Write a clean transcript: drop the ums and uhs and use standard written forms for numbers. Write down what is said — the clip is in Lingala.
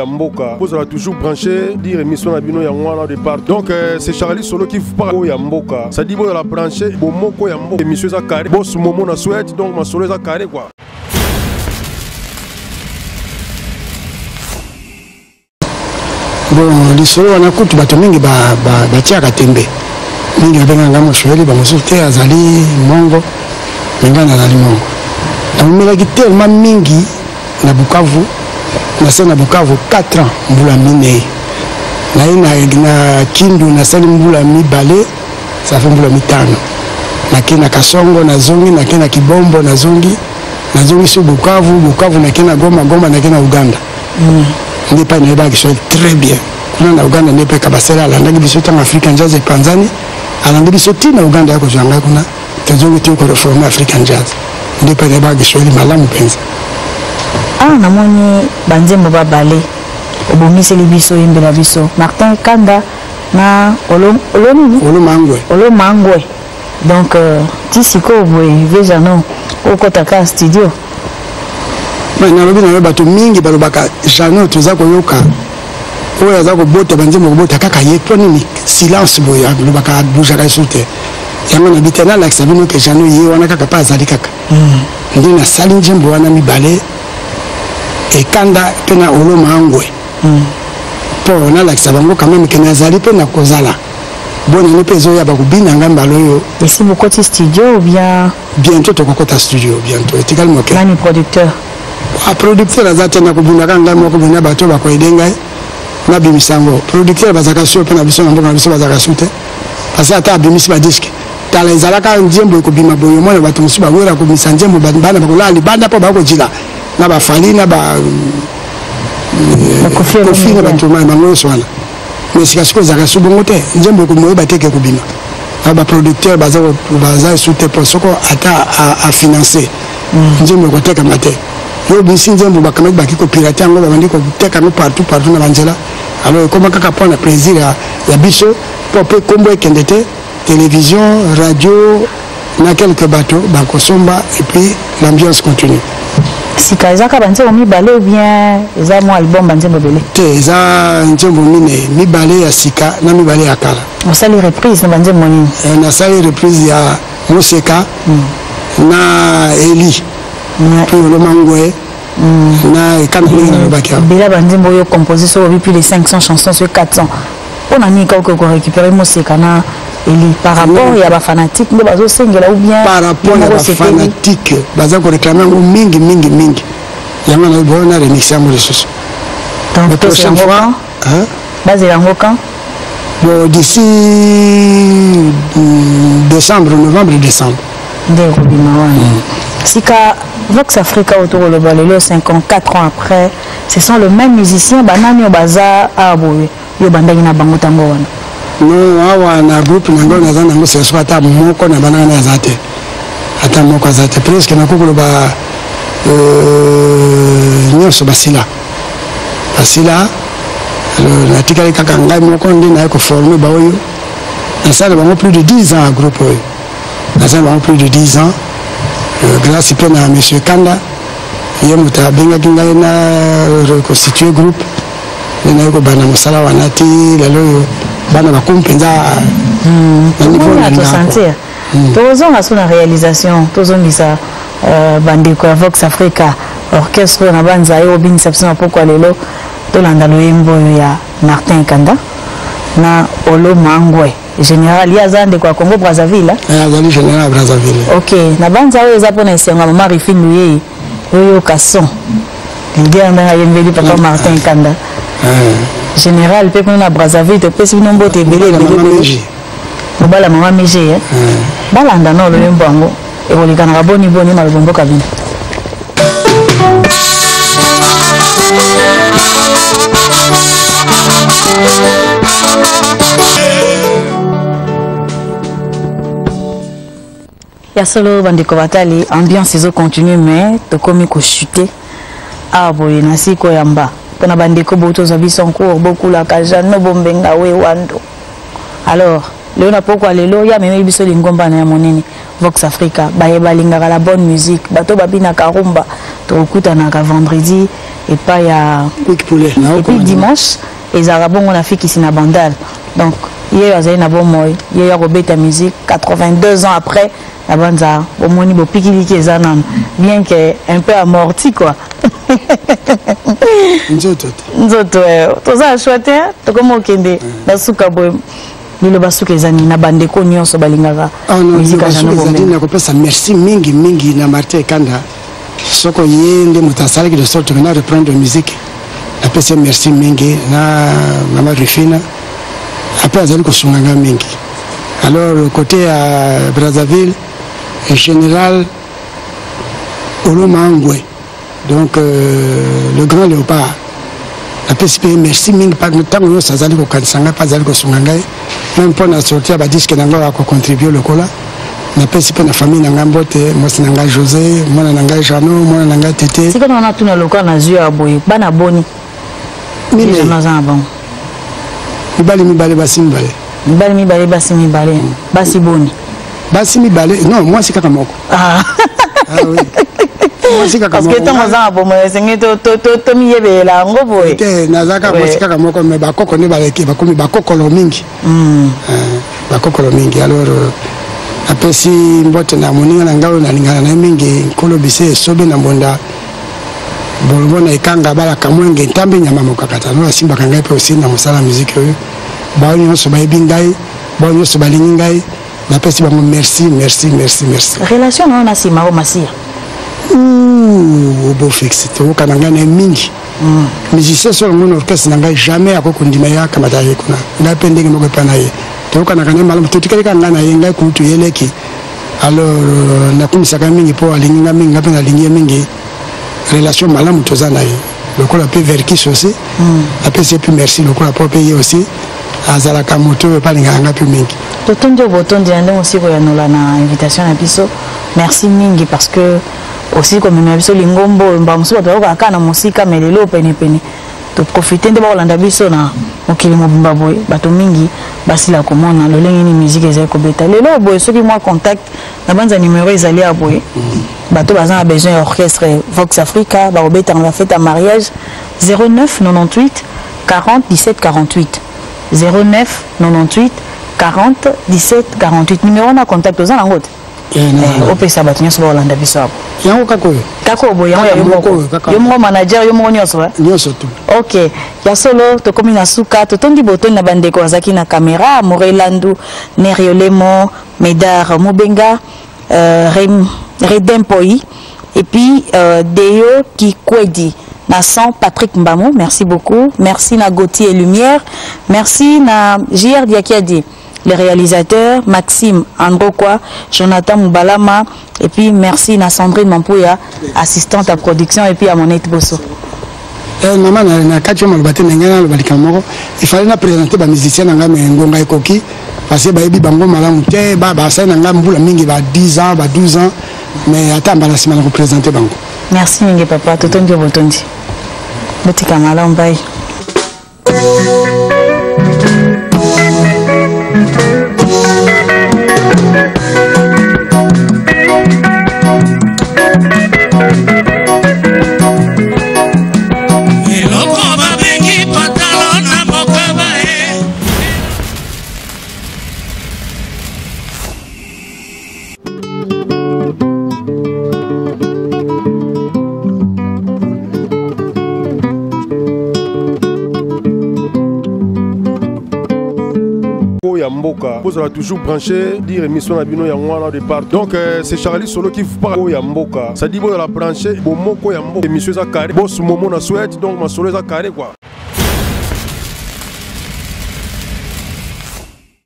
ya mboka bozala toujours branché dire émission na bino yango wana de partout. Donc c'est Charlie Solo qui vous parle. Ya mboka, ça dit bozala branché bomoko ya mboka, émission eza carré, boss momo na souhaite, donc masolo eza carré quoi. Bon, lisolo wana kutu bato mingi batiaka tembe mingi, babengaka ngai moswahili, bamosusu te azali mongo, me ngai nazali mongo. Namelaki tellement mingi na Bukavu, nasali na Bukavu 4 ans, mbula 4. Naye na Kindu, nasali mbula 2, ça fait mbula 5. Nake na Kasongo, nazongi, nake na Kibombo, nazongi, nazongi su Bukavu, Bukavu nake na Goma, Goma nake na Uganda. Nde epai nayebaka Kiswahili très bien kuna na Uganda, nde mpe Kabasele alandaki biso ntango African Jazz epanzani, alandi biso ti na Uganda ya kozwa ngai kuna, tozongi ti koreforme African Jazz, nde epai nayebaka Kiswahili malamu mpenza. Awa namoni banzembo babale obomiseli biso, oyembela biso Martin Kanda na olo olo nini? Olo Mangwe. Olo Mangwe. Donc ti sikoyo boye Vejano okota kaka studio? Nalobi na yo, bato mingi balobaka Jano toza koyoka oyo aza kobota banzembo, kobota kaka ye, mpo nini silence boye, alobaka abujaka esu te. Yango nabi te, nalakisa bino ke Jano ye wana kaka mpe azali kaka. Nde nasali nzembo wana mibale, ekanda mpe na olo mangwe, mpo nalakisa bango quand même ke nazali mpe na kozala bonani mpe ezoya bakobina ngai mbala oyo. Esi bokoti studio ou bien? Bientôt tokokota studio, bientôt, etikali moke. Nani producteur? Ah, producteur aza te, na kobundaka ngai moko boye na bato bakoyede ngai nabimisa yango. Producteur bazalaka sur mpe na biso na mboka na biso bazalaka su te, parce ata abimisi badisque, tala ezalaka nzembo ekobima boye, omona bato mosusu bawela kobimisa nzembo, bana bakolala libanda mpo bakojila na bafali na ba Kofi na bato bango nyonso wana. Mais sika sikoyo ezalaka su bongo te, nzembo ekomoyeba te ke kobima. Baproducteur baza esu te, mpo soko ata afinance nzembo ekotekama te. Yo obimisi nzembo, bakamati baki kopirate yango, babandi koteka yango partout partout na banzela. Alors ekoma kaka mpo na plaisir ya biso, mpo mpe nkombo ekende te, télévision, radio na quelques bato bakosomba, et puis l'ambiance continue. Sika eza kaka banzembo mibale ou bien eza mwa album, banzembo ebele? Te, eza nzembo 4, 2 ya sika na 2 ya kala. Osali reprise na banzembo nini? Nasali reprise ya Moseka na Eli mpe Olomangwe na ekanda ndenge nalobaki awa. Ebele ya banzembo oyo compose, so obi plus de 500 chansons, so 400, mpo na nini kaka korécupérer Moseka na Eli? Par rapport ya bafanatique nde bazosengela ou bien? Par rapport ya bafanatique, baza koréclame yango mingi mingi mingi, yango na na remix yango lisusu. Donc prochaine fois. Bazela yango quand? Bon, d'ici décembre, novembre, décembre. Nde ekobima wana. Sika Vox Africa oyo tokoloba lelo, 54 ans après, ce sont le même musicien? Banani oyo baza awa boye yo bandaki na bango ntango wana? Non, awa na groupe na ngo naza nango sesoko ata moko na bana wana aza te, ata moko aza te. Presque nakoki koloba nyonso basila, basila. Natikali kaka ngai moko nde naye koforme baoyo nasala bango plus de 10 ans. Groupe oyo nasala bango plus de 10 ans, grâce mpe na monsieur Kanda, ye moto abengaki ngai na reconstituer groupe, nde naye kobanda mosala wana ti lelo oyo bana bakomi mpenza na niveau na ndako. Tozonga so na réalisation, tozongisa bandeko ya Vox Africa Orchestre oyo na banza ye obinisa biso na pokwa lelo. Tolanda loyembo oyo ya Martin Kanda na Olo Mangwe. Général ye aza ndeko ya Congo Brazzaville? Azali général ya Brazzaville. Ok, na banza oyo eza mpona esengo ya mama Rifine Luyei. Oyoka son leader ndenge ayembeli papa Martin Kanda, général mpe kuna na Brazzaville. Topesi bino mbote ebele ebele, mobala mama Mege. Balanda na loyembo yango, ekolekanaka boni boni maloba mboka bino. Ya solo, bandeko batali, ambiance ezocontinue, mais tokomi kochute awa boye na siko yamba mpona bandeko bo tozwa biso en cours, bokulaka Jano Bombenga we wando. Alors lelo na pokwa lelo ya amemeli biso lingomba na ya monene Vox Africa, baye balingaka la bonne musique, bato babinaka rumba. Tokokutanaka vendredi epai ya et puis dimanche ezalaka bongo na Fikisi na Bandal. Donc ye azali na bomoi, ye ya kobeta musique 82 ans après na banza bomoni bopikiliki eza nano, bien que un peu amorti quoi. Nzoto te. Nzoto toza na choix te, tokoma okende na suka boye. Liloba suka eza nini na bandeko nyonso balingaka musique ya Jeannot Bombenga? Nakopesa merci mingi mingi na Martin Ekanda, soko ye nde moto asalaki de sorte que na reprendre musique. Napesi ye merci mingi na mama Rufina ape azali kosunga nga mingi. Alors côté ya Brazzaville, général Olomangwe, donc le grand léopard, napesi mpe merci mingi ntango nyonso azali kokanisa ngai mpe azali kosunga ngai, même mpo na sorti ya badisques na ngai akocontribue lokola. Napesi mpe na famille na ngai mbote, mwasi na ngai José, mwana na ngai Jano, mwana na ngai Tete. Sika na tuna lokola nazwi ya boye, bana boni? Minei. Naza na bango. Mibali mibale, basi mibale. Mibali mibale, basi mibale. Basi boni? Basi mibale, non, mwasi kaka moko. Ah. Ah, oui. Mwasi kaka. Parce que ntango oza na bomoi, esengeli tomiyebelela yango boye. Te, naza kaka mwasi kaka moko, mais bakoko nde baleki, bakomi bakokolo mingi. Bakokolo mingi. Alors napesi mbote na moninga na ngai oyo nalingana na ye mingi, nkolo bise esobe na mbonda bolombo na ekanga balaka mwenge ntambe nyama mokakata no asimbaka ngai mpe osi na mosala ya muziki oyo. Bao nyonso bayebi ngai, bao nyonso balingi ngai, napesi bango merci, merci, merci, merci. Relation na yo na Simaro Masiya? Beau fixe, toyokana ngai na ye mingi. Musicien so yango na orchestre na ngai, jamais akoki kondima ye akamata ye kuna. Ngai mpe ndenge moko epa na ye, toyokanaka na ye malamu. Totikali kaka ngai na ye, ngai kulutu, ye leki. Alors nakumisaka mingi mpo alingi ngai mingi, ngai mpe nalingi ye mingi. Relation malamu toza na ye. Lokola mpe Verkis aussi, apesi ye mpe merci lokola mpo mpe ye aussi azalaka moto oyo mpe alingaka ngai mpe mingi. Totondi oyo botondi na ndenge osi koyanola na invitation na biso. Merci mingi parce que osi komemela biso lingombo oyo. Mbala mosusu bato bayokaka kaka na mosika, mais lelo penepene toprofite nde bakolanda biso na mokili mobimba boye. Bato mingi basila komona lolenge nini musique ezali kobeta lelo boye. Soki mwa contact na banza numero ezali ya boye, bato baza na besoin ya orchestre Vox Africa, bakobetaka na bafête ya mariage, 09 98 40 17 48, 09 98 40 17 48, numéro na contact oza nango te? Opesa bato nyonso bakolanda biso apo. Yango kaka oyo. Kaka oyo boye, yango ya yo moko, yo moko manager, yo moko nyonso. Nyonso tu. Ok, ya solo tokomi na suka. Totondi botondi na bandeko bazalaki na caméra, Morelandu Neriolemo, Médard Mobenga, Redem Poi et puis Deo Kikwedi na son, Patrick Mbamo, merci beaucoup. Merci na Gauthier et Lumière, merci na JR Diakiadi le réalisateur, Maxime Androkwa, Jonathan Moubalama, et puis merci na Sandrine Mampouya, assistante à production, et puis à Monette Bosso. Mama, na kati oyo maloba te na ngai, naloba likambo moko. Ifale na présente bamusicien na ngai, mais ngonga ekoki parce que bayebi bango malamu te. Basali na ngai mbula mingi, ba 10 ans, ba 12 ans, mais ata mbala nsima na koprésente bango. Merci mingi papa, totondi yo botondi. Botika malamu, bye. Eloko babengi pantalon na mokaba e. Ya mboka, bozala toujours branché dire émission na bino yango wana de part. Donc c'est Charlie Solo qui vous parle. Ya mboka, c'est-à-dire bozala branché, bomoko ya mboka, émission eza carré, boss Momo na Suède, donc masolo eza carré quoi.